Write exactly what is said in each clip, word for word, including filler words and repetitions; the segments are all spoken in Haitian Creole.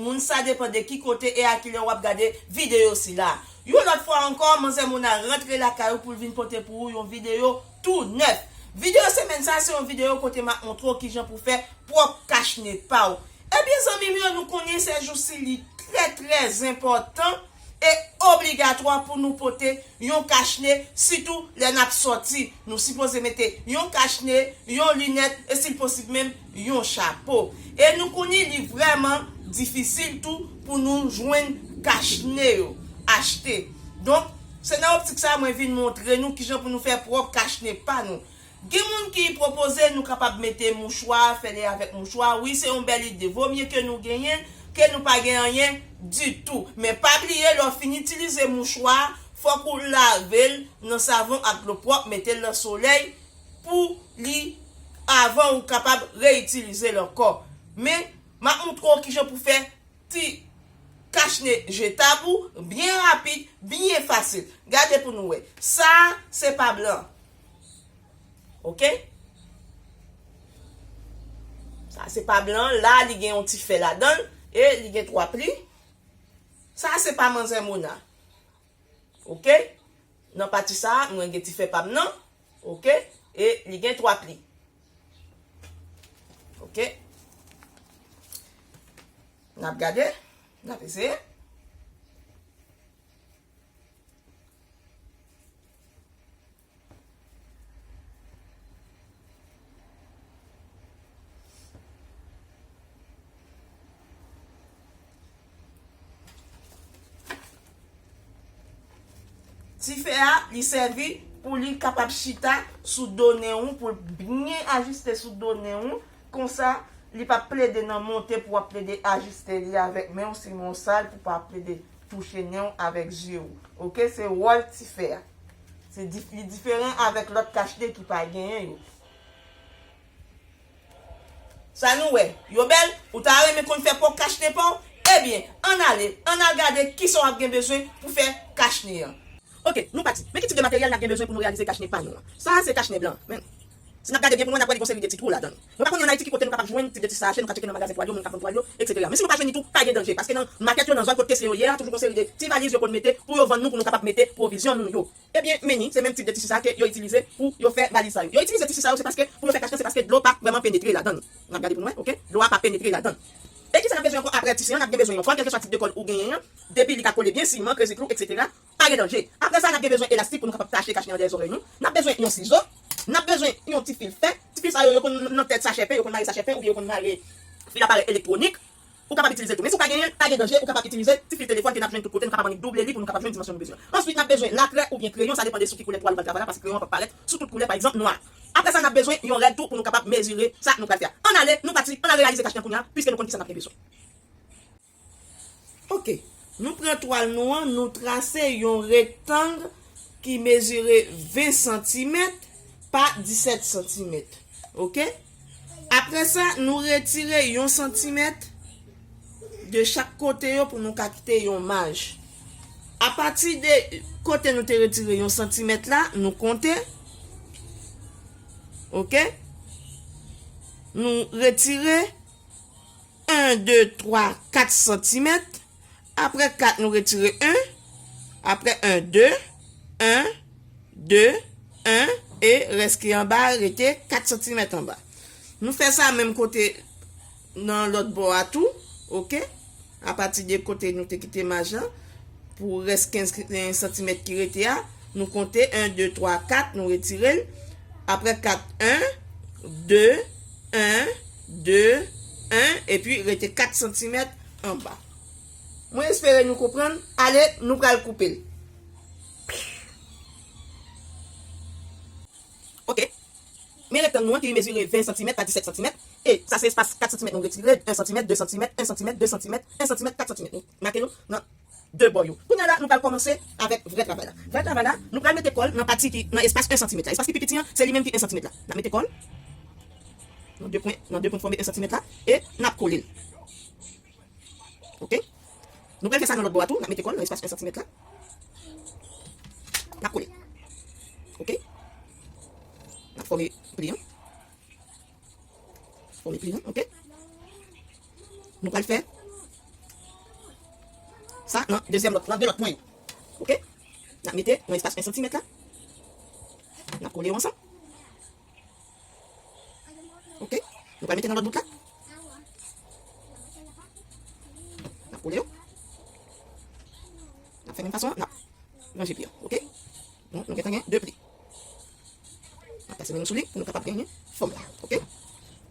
moun, sa depann de ki kote e a kilè w ap gade videyo sila. Yon lòt fwa ankò, manzè Mona rantre lakay ou pou l vin pote pou ou yon videyo tou nèf. Videyo semèn sa se yon videyo kote m ap montre w kijan pou fè pwòp kachne pa w. Ebyen, zanmi m yo, nou konnen sèjousi li trè, trè enpòtan e obligatwa pou nou pote yon kachne, sitou lè n ap sòti. Nou sipoze mete yon kachne, yon linèt e, si l posib menm, yon chapo. E nou konnen li vrèman difisil tou pou nou jwenn kachne yo achte. Donk, se nan optik sa a mwen vin montre nou kijan pou nou fè pwòp kachne pa nou. Gen moun ki pwopoze nou kapab mete mouchwa, fè li avèk mouchwa. Wi, se yon bèl ide. Vomye ke nou genyen, ke nou pa gen anyen ditou. Men pa bliye, lè w fin itilize mouchwa, fòk ou lave l nan savon ak dlo pwòp, mete l nan solèy pou li, avan ou kapab reyitilize l ankò. Men, m ap montre w kijan pou fè ti kachne jetab ou, byen rapid, byen fasil. Gade pou nou wè. Sa, se pa blan. Oke? Sa, se pa blan. La, li gen yon ti fè ladan l e li gen twa pli. Sa, se pa manzè Mona. Oke? Nan pati sa a, mwen gen ti fè pa m nan. Oke? E li gen twa pli. Oke? N ap gade. N ap eseye. Ti fè a, li sèvi pou li kapab chita sou do nen ou, pou l byen ajiste sou do nen ou. Konsa, li p ap plede nan monte pou w ap plede ajiste li avèk men w, si men w sal, pou w pa plede touche nen w avèk je w. Oke, se wòl ti fè a. Se dif-, li diferan avèk lòt kachne ki pa genyen yo. Sa nou wè, yo bèl? Ou ta renmen konn fè pwòp kachne pa w? Ebyen, ann ale, ann al gade kisa w ap gen bezwen pou fè kachne an. Oke, nou pati. Men ki tip de materyèl n ap gen bezwen pou nou reyalize kachne pa nou an? Sa a se kachne blan. Men, si n ap gade byen pou nou, n ap wè li gen yon seri de ti twou ladan l. Mwen pa konnen nan Ayiti ki kote nou kapab jwenn tip de ti sa a, nou ka tcheke nan magazin twal yo, moun k ap vann twal yo, etsetera. Men si nou pa jwenn li tou, pa gen danje, paske nan makèt yo, nan zòn kot kesye yo ye a, toujou gen yon seri de ti valiz yo konn mete pou yo vann nou, pou nou kapab mete pwovizyon nou yo. Ebyen, men ni, se menm tip de tisi sa ke yo itilize pou yo fè valiz sa yo. Yo itilize tisi sa yo, se paske, pou yo fè kachne, se paske dlo pa vrèman penetre ladan l. N ap gade pou nou wè, oke? Dlo a pa penetre ladan l. E kisa n ap bezwen ankò apre tisi an? N ap gen bezwen yon kòl, kèlkeswa tip de kòl ou genyen an. Depi li ka kole byen, siman, krezi klou, etsetera. Pa gen danje. Apre sa, n ap gen bezwen elastik pou nou kapab tache kachne an dèyè zòrèy nou. N ap bezwen yon sizo. N ap bezwen yon ti fil fè. Ti fil sa yo, yo konn nan tèt sachè pen, yo konn mare sachè pen, oubyen yo konn mare fil aparèy elektwonik. Ou kapab itilize tou. Men si w pa genyen l, pa gen danje, ou kapab itilize ti fil telefòn ke n ap jwenn tout kote, nou kapab annik double li pou nou kapab jwenn dimansyon nou bezwen. Answit, n ap bezwen lakrè oubyen kreyon, sa depann de sou ki koulè twal ou pral travay la, paske kreyon an p ap parèt sou tout koulè, pa egzanp, nwa. Apre sa, n ap bezwen yon rèd tou pou nou kapab mezire sa nou pral fè a. Ann ale, nou pati, ann al reyalize kachne an kounye a, piske nou konn kisa n ap gen bezwen. Oke. Nou pran twal nou an, nou trase yon rektang ki mezire ven santimèt pa disèt santimèt. Oke? Apre sa, nou retire yon santimèt de chak kote yo pou nou ka kite yon maj. Apati de kote nou te retire yon santimèt la, nou konte. Oke? Nou retire en, de, twa, kat santimèt. Apre kat, nou retire en. Apre en, de, en, de, en, e rès ki anba a rete kat santimèt anba. Nou fè sa menm kote nan lòt bò a tou, oke? Apati de kote nou te kite maj lan, pou rès kenz santimèt ki rete a, nou konte en, de, twa, kat, nou retire l. Apre kat, en, de, en, de, en, epi rete kat santimèt anba. Mwen espere nou konprann. Ale, nou pral koupe l. Oke. Men rektang nou an ki mezire ven santimèt pa disèt santimèt. E sa se espas kat santimèt nou retire, en santimèt, de santimèt, en santimèt, de santimèt, en santimèt, kat santimèt. Nou make yo nan de bò yo. Kounye a la, nou pral kòmanse avèk vrè travay la. Vrè travay la, nou pral mete kòl nan pati ki nan espas en santimèt la. Espas ki pi piti an, se li menm ki en santimèt la. N ap mete kòl nan de pwen, nan de pwen fòme en santimèt la, e n ap kole l. Oke? Nou pral fè sa nan lòt bò a tou, n ap mete kòl nan espas en santimèt la. N ap kole. Oke? N ap fòme pli an. Fòme pli an, oke? Nou pral fè sa nan dezyèm lòt, nan de lòt pwen yo. Oke? N ap mete nan espas en santimèt la. N ap kole yo ansanm. Oke? Nou pral mete nan lòt bout la. N ap kole yo. N ap fè menm fason an, n ap ranje pli an. Oke? Nou, nou gentan gen de pli. N ap pase men nou sou li pou nou kapab genyen fòm la. Oke?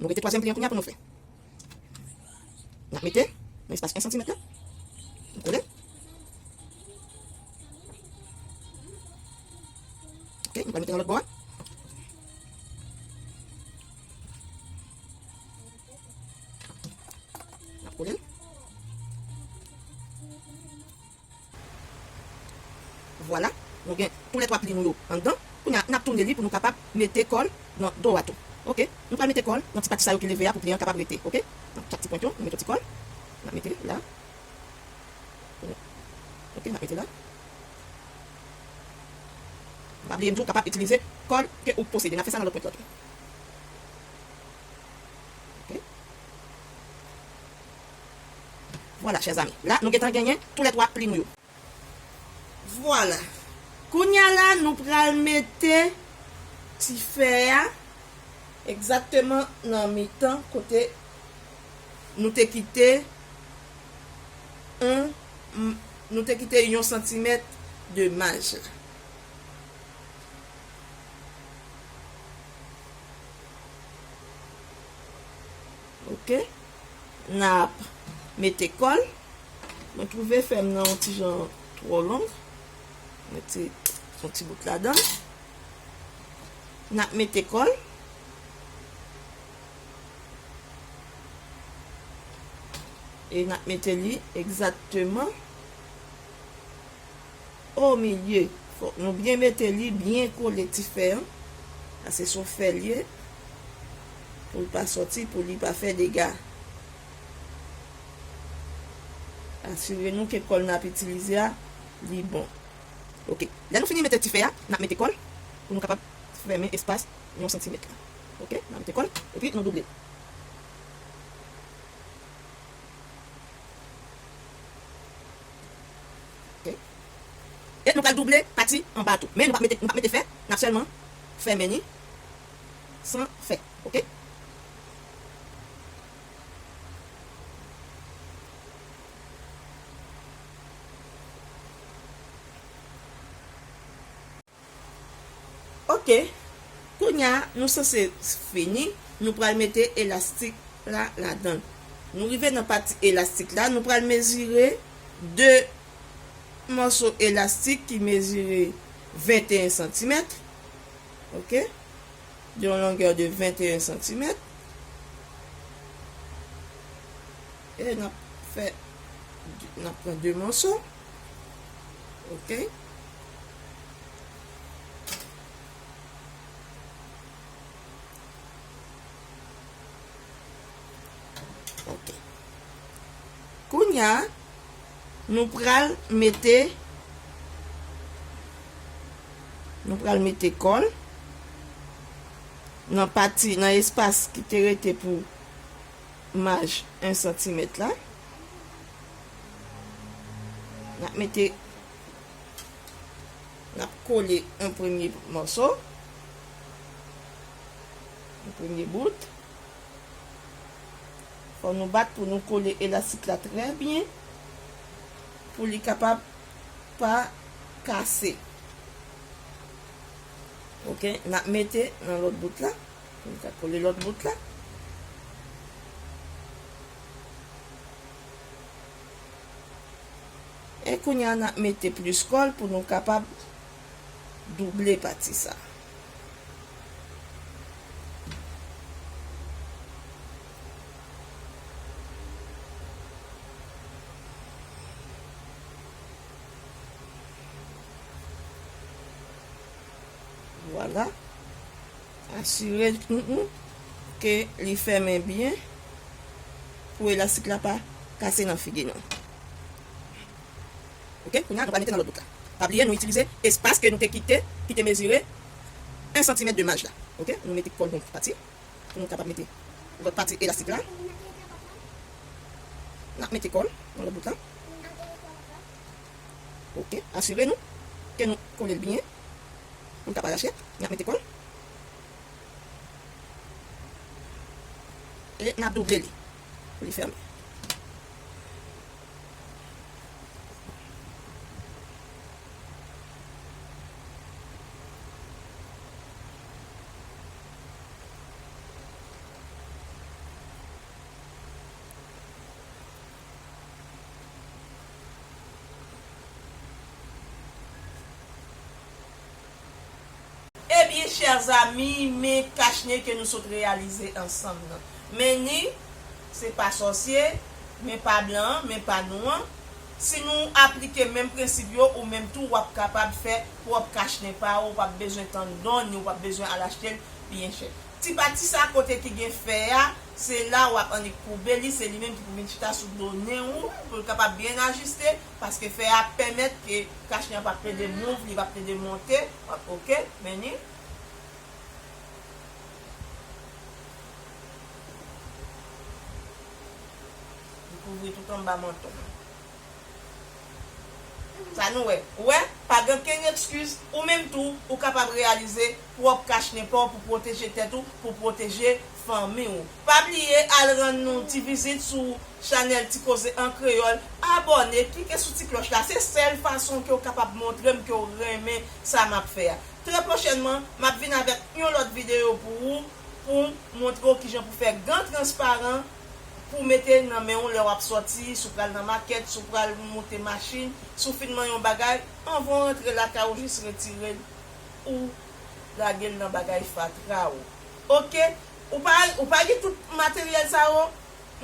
Nou rete twazyèm pli an kounye a pou nou fè. N ap mete nan espas en santimèt la. Nou kole. Oke, nou pral mete nan lòt bò a. N ap kole l. Vwala, nou gen toulètwa pli nou yo anndan. Kounye a, n ap tounen li pou nou kapab mete kòl nan do a tou. Oke? Nou pral mete kòl nan ti pati sa yo ki leve a pou pli an kapab rete. Oke? Nan chak ti pwent yo, nou mete yon ti kòl. N ap mete la. Oke, n ap mete la. Pa bliye m di w kapab itilize kòl ke ou posede. N ap fè sa nan lòt pwent la tou. Oke. Vwala, chè zami. La, nou gentan genyen toulètwa pli nou yo. Vwala. Kounye a la, nou pral mete ti fè a egzakteman nan mitan kote nou te kite yon, nou te kite yon santimèt de maj la. Oke. N ap mete kòl. Mwen twouve fè m nan yon ti jan twò long. Mete yon ti bout ladan. N ap mete kòl. E n ap mete li egzakteman o milye. Fòk nou byen mete li, byen kole ti fè an. Paske se yon fè l ye. Pou l pa sòti, pou li pa fè dega. Asire nou ke kòl n ap itilize a, li bon. Oke. Lè nou fini mete ti fè a, n ap mete kòl pou nou kapab fèmen espas yon santimèt la. Oke? N ap mete kòl, epi nou double. Oke. E nou pral double pati anba a tou. Men nou p ap mete, nou p ap mete fè, n ap sèlman fèmen li san fè. Oke? Oke. Kounye a, nou sanse fini. Nou pral mete elastik la ladan l. Nou rive nan pati elastik la. Nou pral mezire de mòso elastik ki mezire venteyen santimèt. Oke? De yon longè de venteyen santimèt. E n ap fè, n ap pran de mòso. Oke? Oke. Kounye a, nou pral mete, nou pral mete kòl nan pati, nan espas ki te rete pou maj en santimèt la. N ap mete, n ap kole yon premye mòso, yon premye bout. Fò nou bat pou nou kole elastik la trè byen, pou li kapab pa kase. Oke, n ap mete nan lòt bout la. Pou nou ka kole lòt bout la. E kounye a, n ap mete plis kòl pou nou kapab double pati sa. Vwala. Asire nou ke li fèmen byen pou elastik la pa kase nan figi nou. Oke, kounye a nou pral mete nan lòt bout la. Pa bliye nou itilize espas ke nou te kite, ki te mezire en santimèt de maj la. Oke, nou mete kòl yon pati pou nou kapab mete lòt pati elastik la. N ap mete kòl nan lòt bout la. Ok, asire nou ke nou kole l byen pou l ka pa rache. N ap mete kòl. E n ap double li pou li fèmen. Ebyen, chè zami, men kachnen ke nou sot reyalize ansanm nan. Men ni, se pa sòsye, men pa blan an, men pa nou an. Si nou aplike menm prensip yo, ou menm tou, w ap kapab fè pwòp kachnen pa ou, ou p ap bezwen tann don, ni ou p ap bezwen al achte l byen chè. Ti pati sa kote ki gen fè a, se la w ap annik koube li, se li menm ki pou vin chita sou do nen ou, pou l kapab byen ajiste, paske fè a pèmèt ke kachnen an p ap plede move, li p ap plede monte. Ok, men ni. Li kouvri tout anba manton an. Sa nou wè. Ou wè, pa gen kenn ekskiz, ou menm tou, ou kapab reyalize pwòp kachnen pa w pou pwoteje tèt ou, pou pwoteje fanmi w. Pa bliye al rann nou ti vizit sou chanèl Ti Koze an Kreyòl, abòne, klike sou ti klòch la. Se sèl fason ke w kapab montre m ke w renmen sa m ap fè a. Trè pwochènman, m ap vin avèk yon lòt videyo pou ou, pou montre w kijan pou fè gan transparan, pou mete nan men w lè w ap sòti, si w pral nan makèt, si w pral moute machin, si w fin manyen yon bagay, anvan w rantre lakay ou jis retire l, ou lage l nan bagay fatra ou. Ok? Ou pa, ou pa gen tout materyèl sa yo?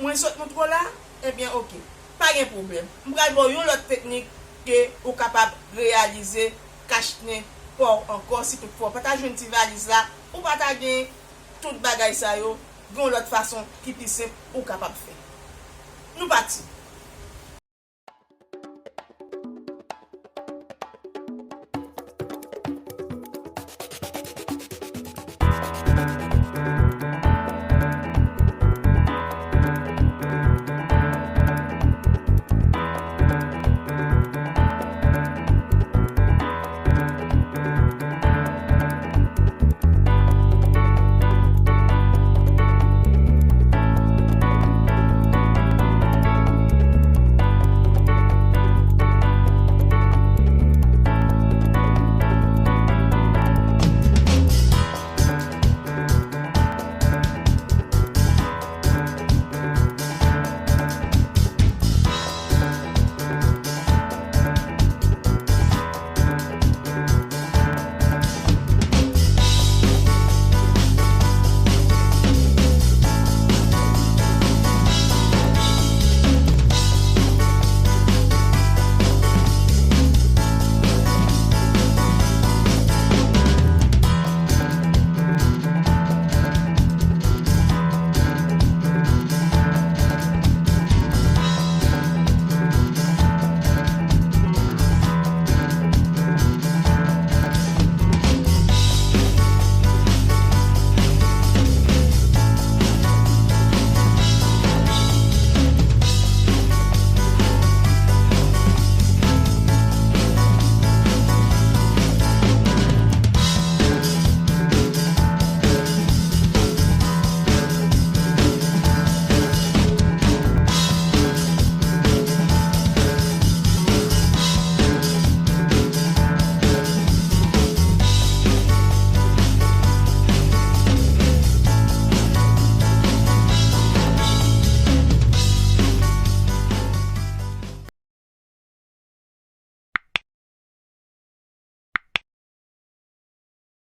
Mwen sot montre w la? Ebyen, ok. Pa gen pwoblèm. M pral ba w yon lòt teknik ke ou kapab reyalize kachnen pa w ankò, si toutfwa w pa ta jwenn ti valiz la, ou pa ta gen tout bagay sa yo, gen yon lòt fason ki pi senp ou kapab fè. Nou pati.